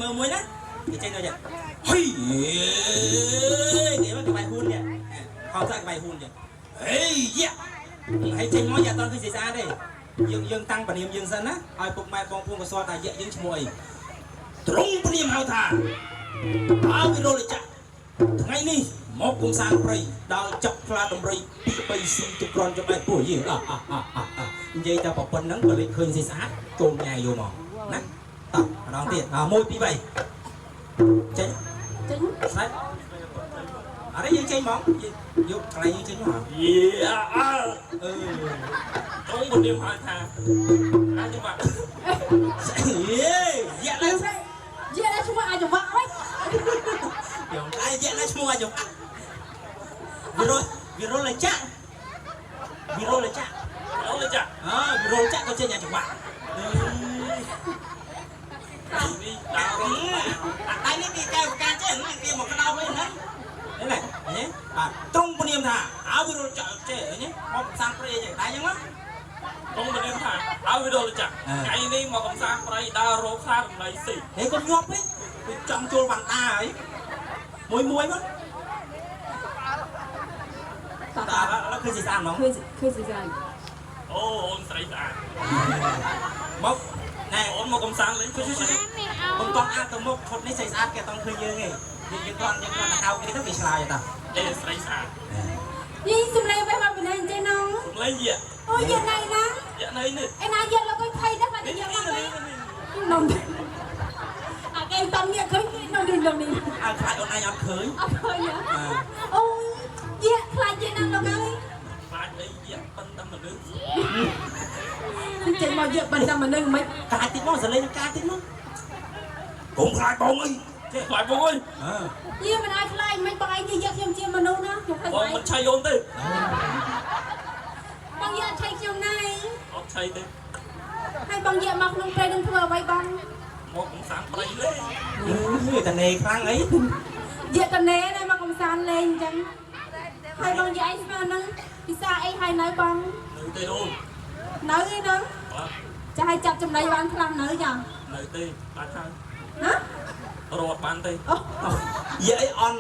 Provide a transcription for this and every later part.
មើលមួយណាគេចេញទៅចាហីគេមកក្បែរហ៊ូននេះខំសាក់ក្បែរហ៊ូនចាហេយ៉ាហើយចេញមកយ៉ាអត់ឃើញស្អាតទេយើងតាំងពនាមយើងសិនណាឲ្យពុកម៉ែបងប្អូនកសលថាយៈយើងឈ្មោះអីត្រង់ពនាមហៅថាអើវិរលចៈថ្ងៃនេះមកកំសាន្តព្រៃដល់ចាប់ខ្លាដំរីពី3ស៊ីទុក្រនចំបែកពោះយីអនិយាយតែប៉ុណ្្នឹងក៏លេចឃើញស្អាតចូលញ៉ែយកមកណាតោះម្ដងទៀត1 2 3ចេញ ចេញ ស្ដាច់អរយើងចេញហ្មងយកកន្លែងយើងចេញមក យេអើ អឺ ត្រង់ពនាមហៅថាអាចមក យេយ៉ាឡើងស្ យេដល់ឈ្មោះអាចចង្វាក់វិញ ខ្ញុំតែយ៉ាឡើងឈ្មោះអាចវិរុលវិរុលចាក់វិរុលចាក់ អូលចា អើវិរុលចាក់ក៏ចេញអាចង្វាក់ នេះដើររត់ អាដៃនេះគេកែវការចេះគេមកក្តោបអីហ្នឹងនេះណានេះបាទត្រង់ពនាមថាអើវិរុលចាក់ចេះនេះមកសាំងព្រៃចេះដៃហ្នឹងណា ត្រង់ពនាមថាអើវិរលចាថ្ងៃនេះមកកំសាន្តព្រៃដើររកខ្លារំលៃស៊ី ហេកុំញាប់ពេកវាចង់ចូលវ៉ាន់ដាហើយមួយមួយមក តោះ តើឥឡូវឃើញស្អាតហ្មង ឃើញឃើញស្អាត អូអូនស្រីស្អាត មកណែ អូនមកកំសាន្តលេង ជួយជួយជួយកុំតន់អាទៅមុខឈុតនេះស្អាតស្អាតគេអត់ឃើញយើងទេយើងគ្រាន់យើងគ្រាន់តែហៅគេទៅគេឆ្លើយតា អេស្រីស្អាត យីសំលេងវិញមកពីណាអញ្ចឹងនង សំលេងយៈ អូយយណៃណា យៈណៃនេះ ឯណាយលោកអុយភ័យដែរមក នេះ យមក នេះ នងអាគេតំនេះឃើញនងនងនេះ អើខ្លាចអូនឯងអត់ឃើញ អត់ឃើញអូយយៈខ្លាចយៈណាស់លោកអើយ ខ្លាចអីយៈប៉ិនតែមនុស្ស ចេញមកយៈប៉ុន្តែមនុស្សមិន កាចតិចមកសលេងកាចតិចមកកុំខ្លាចបងអីចេះ ខ្លាចបងអើយ អើ យីមិនឲ្យខ្លាចមិនបងឯងយៈខ្ញុំជាមនុស្សណាខ្ញុំខ្លាច បងមិនឆៃអូនទេ បងយៈឆៃខ្ញុំណៃ អត់ឆៃទេ ហើយបងយៈមកក្នុងព្រៃនឹងធ្វើអ្វីបង មកកំសាន្តព្រៃលេង អឺតនេខ្លាំងអី យៈតណេណាមកកំសាន្តលេងអញ្ចឹងហើយបងយៈឯងស្មើនឹងពិសាអីហើយនៅបង នៅទេអូន នៅឯហ្នឹង បាទ ចាឲ្យចាប់ចំណៃបានខ្លះនៅចា នៅទេបានហើយ ណា រត់បានទេ អូ យាអីអន់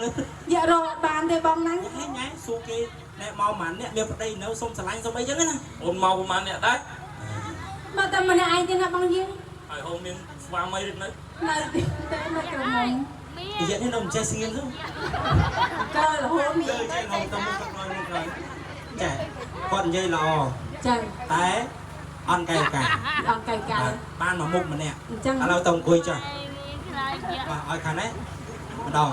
យករកបានទេបងហ្នឹង ញ៉ែញ៉ែសួរគេណែមកម៉ានអ្នកមានប្តីនៅសុំស្រឡាញ់សុំអីចឹងណា អូនមកប្រហែលអ្នកដែរ មកតែម្នាក់ឯងទេណាបងយើង ហើយអូនមានស្វាមីឬនៅ នៅតែនៅក្រមុំ និយាយនេះនៅមិនចេះស្ងៀមទេ កើរហូតមាន ទៅចេះងំទៅមុខទៅក្រោយមុខក្រោយចាគាត់និយាយល្អ ចា តែអន់កែវកា អង្គកៅកៅ បានមកមុខម្នាក់ អញ្ចឹង ឥឡូវទៅអង្គុយចុះបាទឲ្យខាងនេះម្ដង